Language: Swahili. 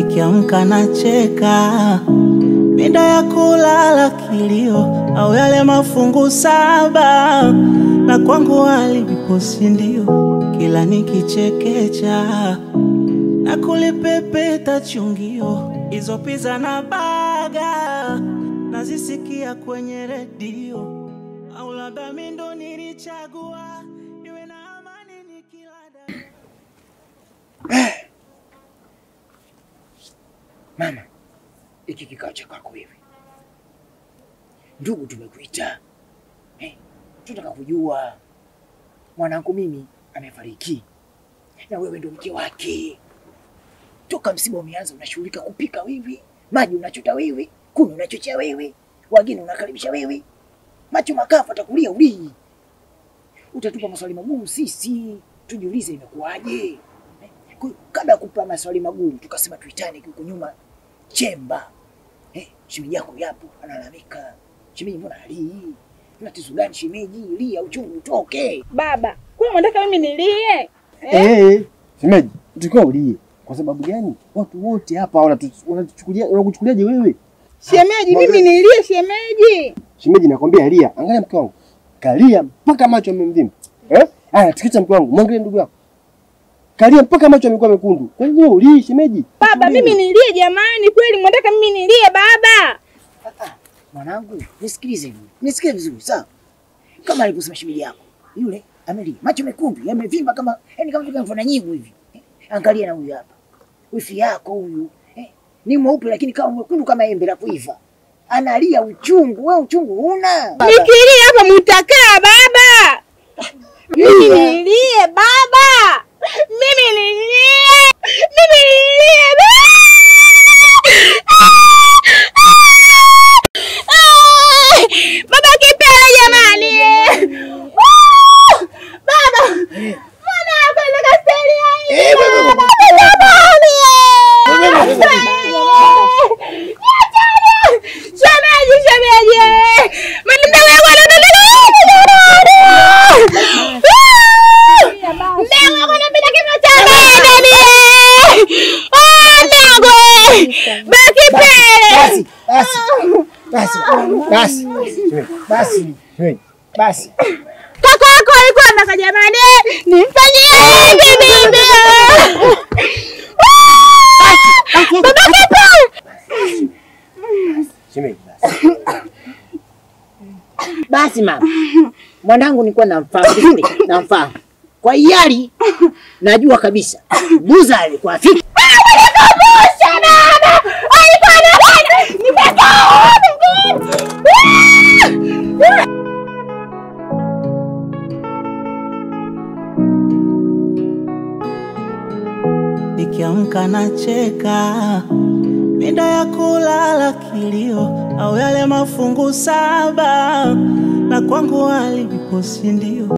Nikiamka nacheka, mida ya kulala kilio, au yale mafungu saba. Na kwangu alipo si ndio, kila nikichekecha na kulipepeta chungio. Hizo pizza na baga nazisikia kwenye redio, au labda mimi ndo nilichagua niwe na amani nikila. Mama, hiki kikao cha kwako hivi. Ndugu tumekuita. Tunataka kujua mwanangu mimi amefariki na wewe ndio mke wake. Toka msiba umeanza unashughulika kupika wewe, maji unachota wewe, kuni unachochea wewe, wageni unakaribisha wewe. Macho makafu atakulia ulii. Utatupa maswali magumu sisi, tujiulize imekuaje. Kabla kupa maswali magumu tukasema tuitane huko nyuma chemba. Shemeji yako yapo analalamika. Shemeji mbona halii? Una tatizo gani shemeji? Lia uchungu utoke. Baba, kuna unataka mimi nilie? Shemeji, tukao ulie. Kwa sababu gani? Watu wote hapa wanatuchukulia, wanakuchukuliaje wewe? Shemeji, mimi nilie shemeji? Shemeji nakwambia lia. Angalia mke wangu. Kalia mpaka macho yamemvimba. Aya, tukicha mke wangu, mwangalie ndugu yako. Kalia mpaka macho yamekuwa mekundu. Kwa nini wewe ulii shemeji? Baba, mimi nilie jamani, kweli mnataka mimi nilie baba? Mwanangu, nisikilize. Nisikilize vizuri, sawa? Kama alivyosema shemeji yako, yule amelia, macho mekundu, yamevimba kama yani kama vile mfana nyigu hivi. Angalia na huyu hapa. Wifi yako huyu, ni mweupe lakini kama mwekundu kama embe la kuiva. Analia uchungu, wewe uchungu huna. Nikilia hapa mtakaa baba. Mimi nilie baba. Mimi nilie. Mimi nilie baba. Baba kipele jamani. Baba. Mbona kwenda kasteli hii? Baba jamani. Shemeji, shemeji. Mimi Basi. Basi. Basi. Kaka yako alikuwa anataka jamani nimfanyie bibi. Baba kipa. Shemeji basi. Basi mama. Mwanangu nilikuwa namfahamu vizuri, namfahamu. Kwa hiari najua kabisa. Buza alikuwa afiki. Alikuwa baba. Alikuwa anafanya. Nimekaona. Nikiamka nacheka, mida ya kulala kilio, au yale mafungu saba. Na kwangu alipo si ndio.